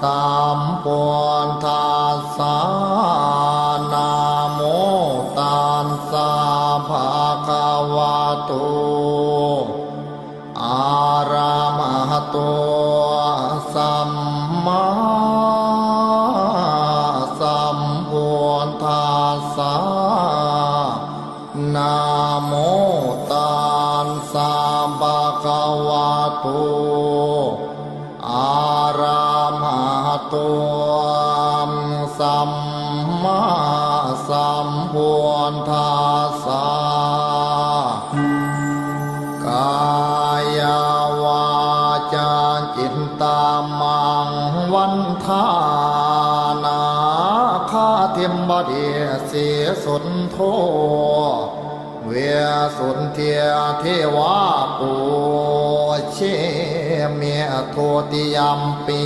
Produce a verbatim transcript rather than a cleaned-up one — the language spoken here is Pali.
sambuddhassa. Namo tassa bhagavato arahato sammāsambuddhassa. Namo tassa bhagavato arahato sammāsambuddhassa. Kāyavācācittamaṃ vandānaṃ khatiṃ paṭisudho visuddhijīvā pūjemi dutiyampi